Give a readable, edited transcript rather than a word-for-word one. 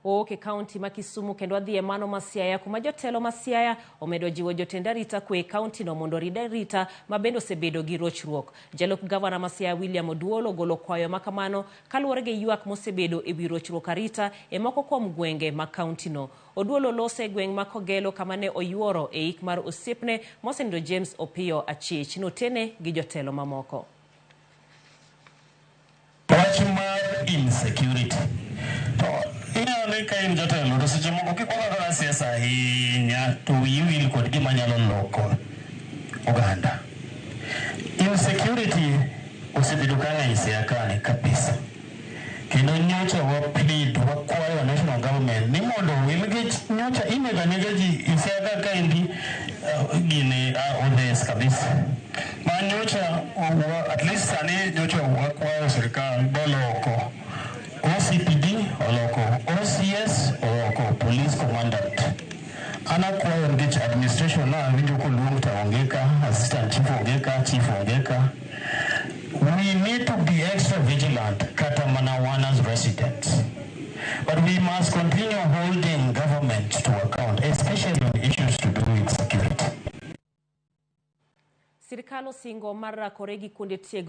Owuok e kaunti ma Kisumu kendo adhi e mano ma Siaya, kuma jotelo ma Siaya omedo jiwo jotend arita kwe e kaunti no mondo orid arita ma bende osebedo gi rochruok. Jalup gavana ma Siaya William Oduol ogolo kwayo ma kamano kaluwore gi ywak mosebedo e wi rochruok arita e moko kuom gwenge ma kaunti no. Oduol oloso e gweng' ma Kogelo kama ne oyuoro e ik mar osiepne mosenindo James Opiyo Achich. Notene gi jotelo mamoko. Wach mar insecurity to ineno ni ka in jatelo to seche moko kik wakakora siasa ahinya to wiyi wil kod gima nyalo loko oganda. Insecurity osebedo ka ng'eny Siaya kani kabisa. Kendo nyocha wa plead wakwayo national government ni mondo nikech nyocha inego anega ji e Siaya ka kaendi gini odhes kabisa. Ma nyocha at least sani nyocha wakwayo sirikal boloko OCPD oloko OCS oloko police commandant. An akwayo nikech administration na awinjo koluong to onge ka, assistant chief onge ka, chief onge ka. We need to be extra vigilant kata mana wan as residents. But we must continue holding government to account, especially on issues to do with security. Sirikal osingo mar rakore gi kuonde tiegruok.